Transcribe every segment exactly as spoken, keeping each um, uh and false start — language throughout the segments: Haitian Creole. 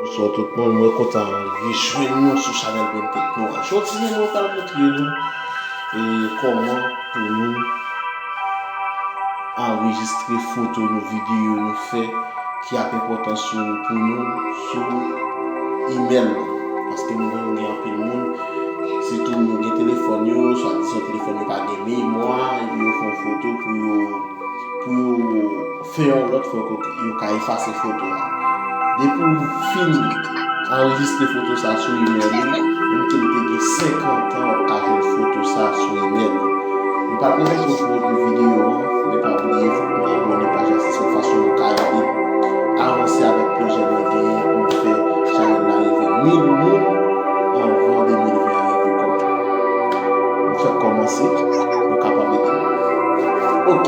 Bonswa tout moun, mwen kontan rejwenn nou sou chanèl Brain Tech nou an. Jodi a, mwen pral montre nou e kòman pou nou anrejistre foto nou, videyo nou fè ki ap enpòtan sou, pou nou sou email nou. Paske nou konnen gen anpil moun, sitou yo gen telefòn yo, swadizan telefòn yo pa gen memwa, epi yo fè yon foto pou yo, pou yo fè yon lòt fò yo, yo ka efase foto a. Depi w fin anrejistre foto sa sou email ou, menm ke l te gen senkant an, w ap ka jwenn foto sa sou email ou. M pa prezante w pou videyo an, men pa bliye, fòk nou abòne paj la, se sèl fason nou ka ede avanse avèk pwojè mwen genyen pou m fè chanèl la rive mil moun anvan de mil ven an rive kòm. Nou fèk kòmanse, nou kapab ede m. Ok.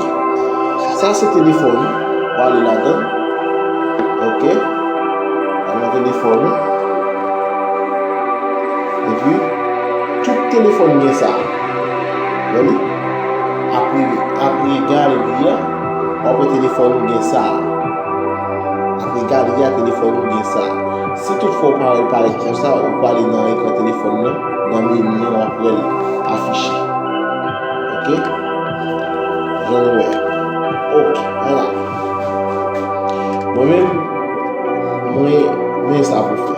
Sa se telefòn ou. W ale ladan l. Ok. Al nan telefòn ou. Epi, tout telefòn gen sa. Wè li? Apre, apre galeri a, w ap wè telefòn ou gen sa. Apre galeri a, telefòn ou gen sa. Si toutfwa w pa wè l parèt konsa, ou prale nan ekran telefòn nan, nan meni an, w ap wè l afiche. Ok? Jan nou wè. Ok, ann ale. Mwen menm, mwen, men sa pou fè.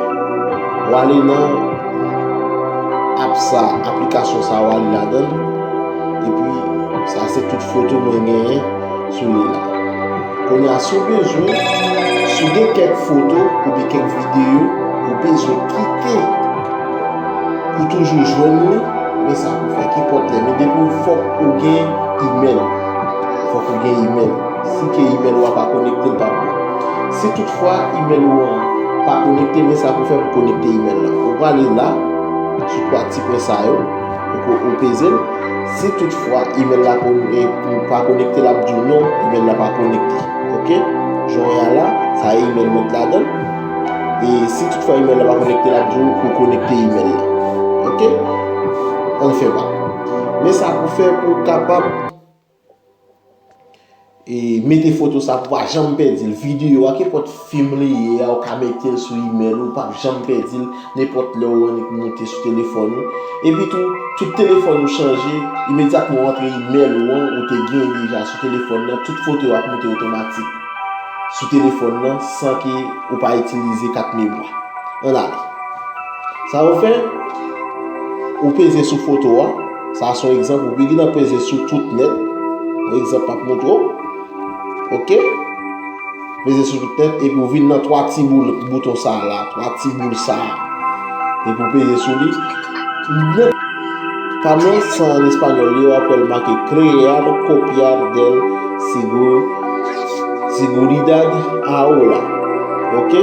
W ale nan app sa, aplikasyon sa, w ale ladan l. Epi, sa se tout foto mwen genyen sou li la. Kounye a, si w bezwen, si w gen kèk foto oubyen kèk videyo, ou bezwen kite pou toujou jwenn li, men sa pou fè, kenpòt lè. Men depi w, fòk ou gen email. Fòk ou gen email. Si ke email ou a pa konekte, l p ap bon. Si toutfwa email ou an pa konekte, men sa pou fè pou konekte email la. Ou prale la, sou twa ti pwen sa yo, ou, ou peze l. Si toutfwa email la kon-, e, ou pa konekte, l ap di w non, email la pa konekte. Ok? Jan w wè a la, sa e email mwen t ladan l. E si toutfwa email la pa konekte, l ap di w pou konekte email la. Ok? Ann fè pa. Men sa pou fè pou w kapab e mete foto sa pou pa janm pèdi l. Videyo a, kenpòt fim li ye a, ou ka mete l sou email ou, ou p ap janm pèdi l. Nenpòt lè ou annik moute sou telefòn ou. Epi tou, tout telefòn ou chanje, imedyatman ou antre email ou an, ou te gen deja sou telefòn nan, tout foto yo ap moute otomatik sou telefòn nan san ke ou pa itilize kat memwa. Ann ale. Sa ou fè, ou peze sou foto a. Sa se yon egzanp, ou bigin ap peze sou tout nèt. Yon egzanp m ap montre w. Ok? Peze sou tout nèt, epi ou vin nan twa ti boul, bouton sa a la, twa ti boul sa a. Epi ou peze sou li. Nèt pa m nan, sa an espanyòl, yo ap wè l make crear copia del sigu-, seguridad ahora. Ok?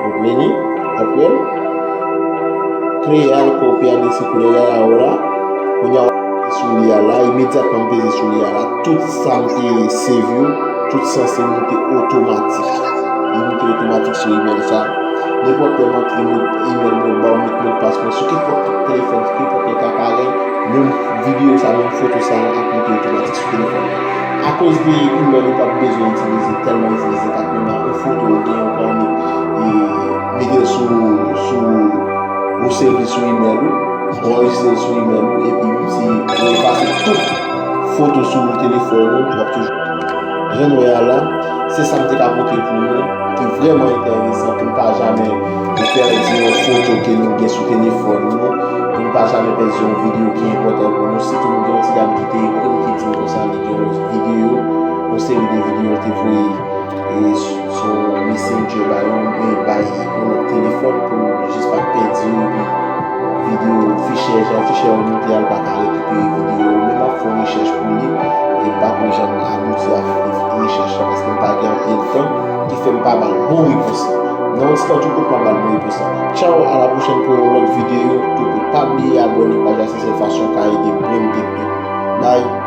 Ou vini, w ap wè l. Crear copia de seguridad ahora. Kounye a, w ap peze sou li a la, imedyatman m peze sou li a la, tout sa m te save yo, tout sanse moute otomatik. Li moute otomatik sou email sa. Nenpòt lè m antre mo-, email mwen, ba w met modpas mwen sou kenpòt telefòn, sou kenpòt lòt aparèy, menm videyo sa, menm foto sa ap moute otomatik sou telefòn nan. Akoz de email, ou p ap bezwen itilize, tèlman itilize kat memwa, yon foto ou gen, ou ka annik, e, mete l sou, sou, ou save sou email ou, ou anrejistre l sou email ou, epi menm si ou efase tout foto sou telefòn ou, w ap toujou. Jan nou wè a la, se sa m te ka pote pou nou, ki vrèman enteresan, pou n pa jamè pèdi yon foto ke nou gen sou telefòn nou, pou n pa jamè pèdi yon videyo ki enpòtan pou nou. Sitou nou gen yon ti dam ki te ekri m, ki di m konsa li gen yon videyo, yon seri de videyo l te voye, e, sou Messenger ba yon, e, bay yon lòt telefòn pou l jis pa pèdi yo, epi videyo, fichè, jan fichè yo moute a, l pa ka rekipere videyo yo. Men m ap fè yon rechèch pou li, e m pa ko janm abouti avèk rechèch la, paske m pa gen anpil tan, ki fè m pa ba l bon repons la. Nan yon ti tan tou kout, m ap ba l bon repons la. Tchaw, a la pwochèn pou yon lòt videyo, tou kout. Pa bliye abòne paj la, se sèl fason w ka ede Brain Tech tou. Bye.